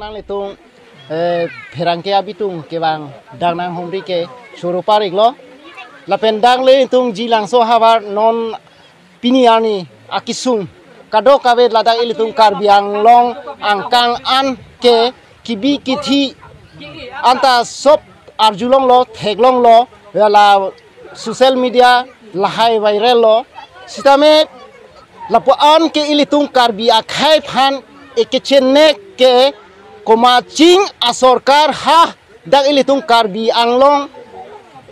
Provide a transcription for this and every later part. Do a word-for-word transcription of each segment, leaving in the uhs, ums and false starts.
Nanglitum, eh, pherangke abitung kevang dak nanghumri ke choro parik lo. Lapen dak nelitum Jilangso havar non pini arni akesung kadokave ladak ilitum Karbi Anglong angkang an ke kebi kethe anta sob arjulonglo, theklonglo, la social media lahai viral lo. Sitame lapu-an ke ilitum Karbi akhei aphan ekechenek ke komat ching asorkar ha dak ilitum Karbi Anglong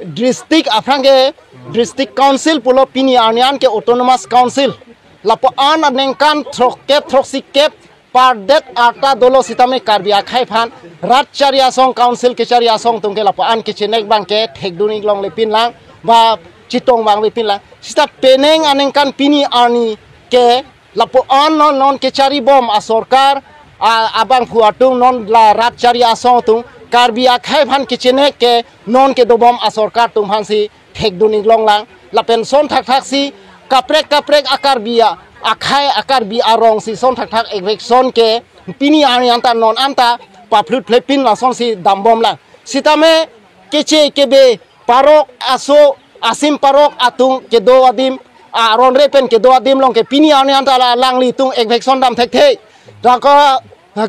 district aphrang ke district council pulo, pini arni an ke autonomous council. Lapu-an aningkan throkkep throksi kep pardet arta dolo sitame Karbi akhei aphan rat chari asong, council kechari asong atum ke lapu-an kechenek abang ke thekdun-ik longle pinlang, ba chetong abang ave pinlang. Sita penang aningkan pini arni ke lapu-an non non kechari bom asorkar a, abangphu atum, non la rat chari asong atum Karbi akhei aphan kechenek ke non kedobom asorkar atum aphansi thekdun-ik longlang. Lapen son thakthak si kaprek kaprek a-Karbi a, akhei a-Karbi arong si son thakthak eviction ke pini arni anta non anta paphlut phlepin lasonsi dambomlang. Sitame keche kebe parok aso asim parok atum kedo adim, aron re pen kedo adim along ke pini arni anta la alanglitum eviction dam thekthe. Dak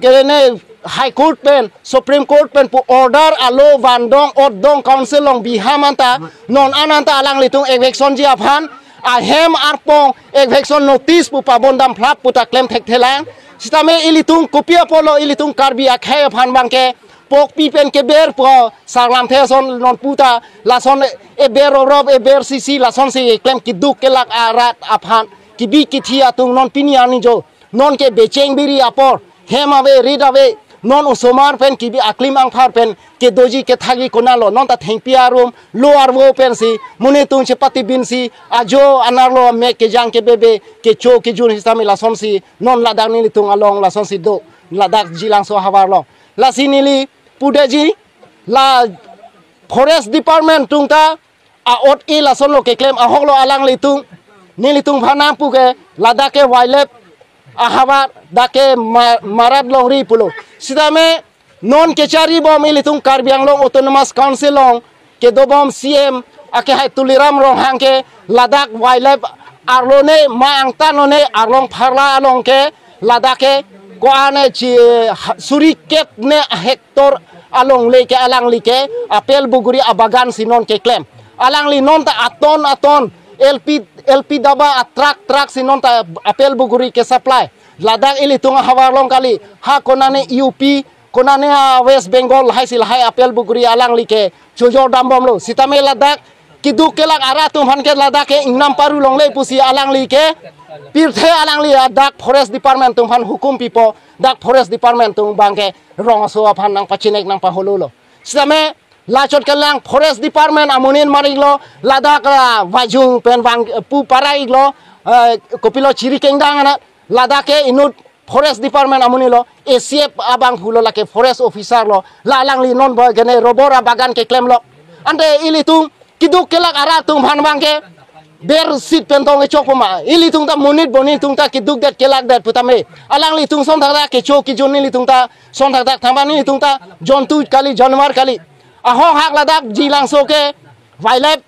ke ne High Court pen, Supreme Court pen pu order alo vandong otdong council along biham anta non an anta alanglitum evictionji aphan ahem arpong eviction notice pu pabon dam phlap puta klem thekthelang. Sitame ilitum kopi apotlo ilitum Karbi akhei aphan abang ke pokpi pen keber pu sarlamthe ason non puta lason eber orop eber sisi lasonsi klem keduk kelak arat aphan kebi kethe atum non pini arni jo non ke becheng biri apor, hem ave, rit ave, non osomar pen kebi aklim angphar pen kedoji kethakji konatlo, non ta thengpi arum lo arvo pensi monit atum chepatibinsi ajo anerlo amek kejang kebebe kecho kejun sitame lasonsi non ladak nelitum along lasonsi do, ladak Jilangso havar along. Lasi neli pudetji la Forest Department atum ta a-ot-e lasonlo keklem, ahoklo alanglitum, nelitum aphan nangpu ke ladak ke wildlife ahavar, dak ke ma-, marat longri pulo. Sitame non kechari bom ilitum Karbi Anglong Autonomous Council along kedobom C M akehai Tuliram Ronghang ke ladak wildlife arlo ne ma angtan lo ne arlong pharla along ke ladak ke ko-an ne chi ha-, suri kep ne hectare alongle ke alangli ke apel buguri abagan si non keklem. Alangli non ta aton aton L P, L P daba a-truck truck si non ta apel buguri ke supply. Ladak ilitum ahavar along kali, ha konane U P, konane a-West Bengal lahai si lahai apel buguri alangli ke chojor dambomlo. Sitame ladak keduk kelak arat atum aphan ke ladak ke ingnam paru longle pusi alangli ke pirthe alangli a dak Forest Department atum aphan hukum pipo, dak Forest Department atum abang ke rong aso aphan nangpachinek nangpaholo lo. Sitame lachot kelang Forest Department amonit mar-iklo, ladak la vajung pen vang pu para-iklo, eh, kopilo chiri kengdang anat, ladak ke inut Forest Department amonit lo, A C F abangphu lo, lake forest officer lo, la alangli non bo gene rubber abagan keklemlo. Ante ilitum keduk kelak arat atum aphan abang ke bersit pen tong kechokpo ma. Ilitum ta monit bo, nelitum ta kedukdet kelakdet putame, alanglitum son thakthak kecho kejun, nelitum ta son thakthak thangba, nelitum ta jontu kali, janwar kali. Ahok hak ladak Jilangso ke wildlife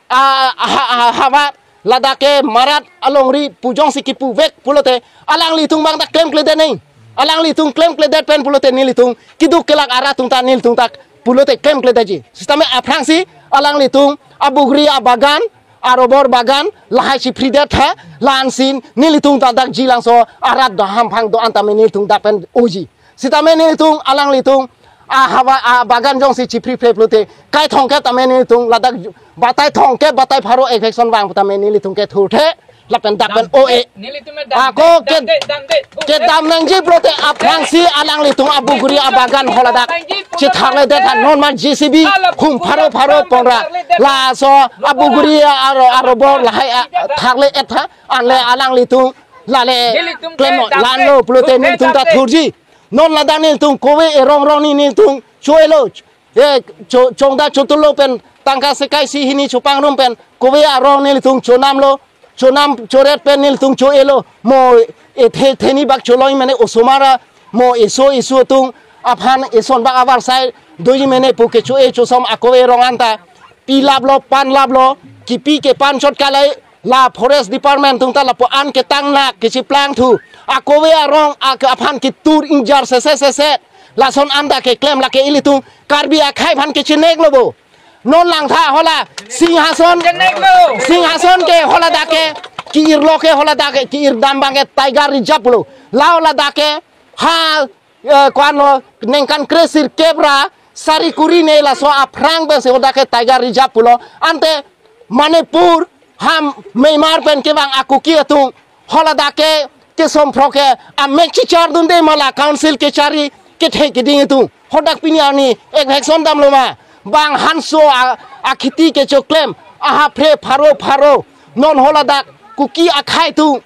a, a, ha, ha, havar, ladak ke marat alongri pu jongsi kepuvek pulote alanglitum abang ta klemkledet nang. Alanglitum klemkledet pen pulote nelitum keduk kelak arat atum ta nelitum ta pulote klemkledetji. Sitame aphrangsi alanglitum abuguri abagan, arubber bagan lahai chiphridet tha, la-ansi nelitum ta dak Jilangso arat daham phang do-an tame nelitum dak pen oji. Sitame nelitum alanglitum ahavar abagan jongsi chiphri phre pulote kaithong ke tame nelitum ladak batai thong ke batai pharo eviction vang tame nelitum ke thurthe lapen dak pen o-e. Nelitum dam ako de, ke dam de, dam de, thurthe. Kedam nangji pulote aphrangsi alanglitum abuguri abagan holadak chethakledet tha, non ma J C B hum pharo pharo ponra, laso abuguri aro arubber lahai a, thakle-et tha, anle alanglitum lale nelitum klem ke dam lanlo de, pulote thurthe nelitum ta dam de. Thurji. Non ladak nelitum kove erong rong ni nelitum cho-elo. E cho, chongda chotolo pen tangka sekai isi hini chopangrum pen kove arong nelitum chonamlo. Chonam choret pen nelitum cho-elo. Mo e the, theni bak choloi mane osomar a, mo eso eso atum aphan eson bak avarsai doji mene pu kecho-e chosom akove arong anta pilaplo, panlaplo, kipi kepan chot kalai, la forest department atum ta lapu an ketang nak kechiplang thu. Akove arong ak-, aphan ketur ingjar sese sese. Lason anta keklem lake ilitum Karbi akhei aphan kechineklo bo. Non langtha hala Singhason, Singhason ke haladak ke, ki-irlo ke haladak ke, ki-irdam abang ke Tiger Reserve lo. La haladak ke, ha, eh, koanlo ningkan kresirkep ra sari kuri ne laso aphrang pensi haladak ke Tiger Reserve pulo. Ante Manipur, ha Myanmar pen kevang a-Kuki atum haladak ke, kesomprok ke amek chichar dunde ma la council kechari kethe keding atum. Haladak pini arni ekbhek son damlo ma. Bang hanso a, akhiti kechoklem, ahapre pharo pharo. Non haladak Kuki akhei atum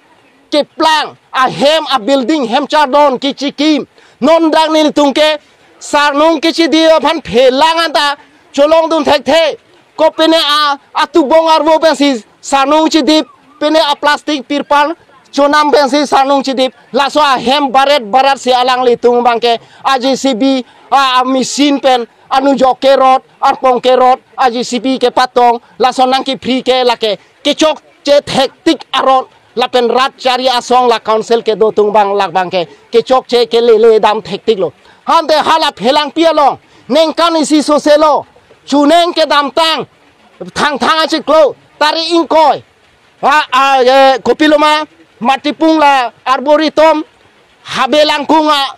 keplang, ahem, a-building, hem chardon kechikim. Non dak nelitum ke sarnung kechidip aphan phelang anta cholong dun thekthe. Ko pine a, atubong arvo pensi sarnung chidip, pine a-plastic pirpal chonam pensi sarnung chidip. Laso ahem baret barat si alanglitum abang ke a-J C B, a, a-machine pen, anujok kerot, arpong kerot, a-J C B kepatong, lason nangkepri ke lake kechokche thektik aron, lapen rat chari asong la council kedo atum abang lak abang ke kechokche kelele dam thektiklo. Ante hala Phelangpi along ningkan isi soselo chuneng kedamtang Thangthang achiklo, tarik ingkoi, a, a, eh, kopilo ma, Matipung la Arboretum, Habe Langkung a,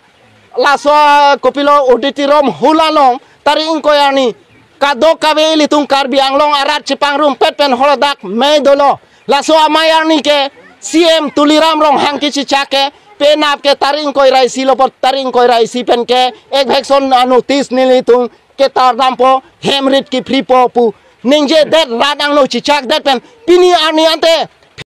laso kopilo auditorium hall along, tarik ingkoi arni kadokave ilitum Karbi Anglong arat chepangrumpet pen haladak mei dolo. Laso amei arni ke C M Tuliram Ronghang kechichak ke, penap ke tarik ingkoi ra isi lo apot, tarik ingkoi ra isi pen ke ekbhek son a-notice nelitum ketar dampo, hem rit kepripo pu ningjedet rat angno chichakdet pen pini arni ante